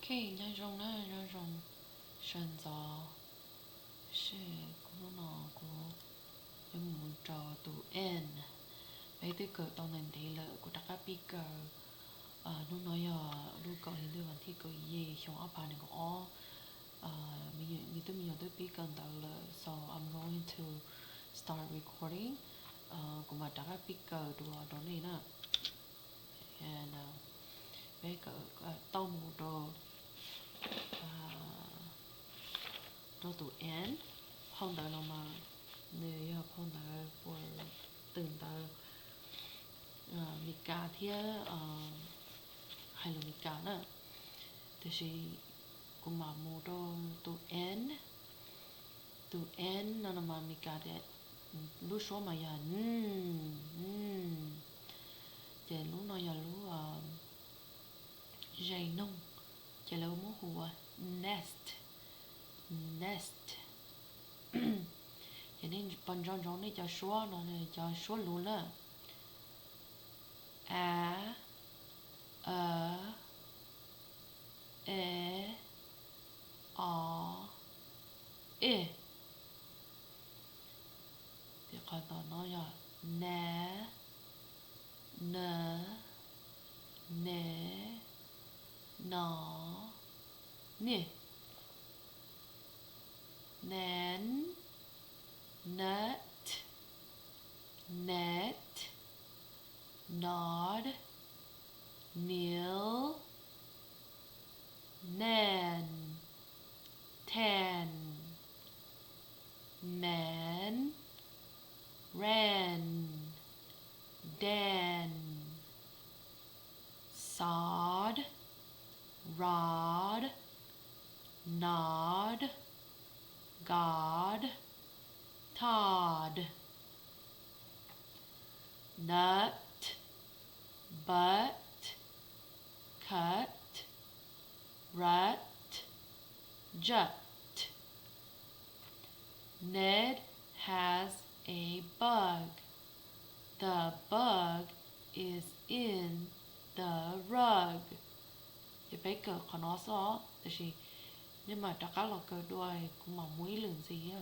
Ok, nyob zoo na, nyob zoo sawv ntxov. Seb, kuv hnub no kuv yuav mus rau tus N. Peb twb kawm tau ntev ntev lawm, kuv rov qab pib kawm. Hnub no yog lub kaum hli ntuj vas thib kaum yim xyoo ob phav nees nkaum ob. Me tub me nyuam twb pib kawm ntawv lawm, so I'm going to start recording. Kuv mam rov qab pib kawm dua rau nej na. Peb kawm tau mus rau, rau tus N. Phau ntawv no mas nws yog phau ntawv puas twm ntawv Meskas thiab hais lus Meskas na. Tiam sis kuv mam mus rau tus N. Tus N no no mas Meskas tias lub suab mas yog n, n. Ces lub no yog lub zais noog, ces lawv muab hu ua nest, nest. Ces nej pom ntsoov ntsoov nej cov suab no, cov suab luv na: a, a, e, o, i. Ces qhov tom no yog na, na, ne, no, ni. Nan, nut, net, nod, nil, nan, tan, man, ran, dan, sod, rod, nod, god, tod, nut, but, cut, rut, jut. Ned has a bug. The bug is in the rug. Ces peb kawm qhov no xwb os, tiam sis nej mam rov qab los kawm dua, kuv mam muaj ib lwm ntxiv.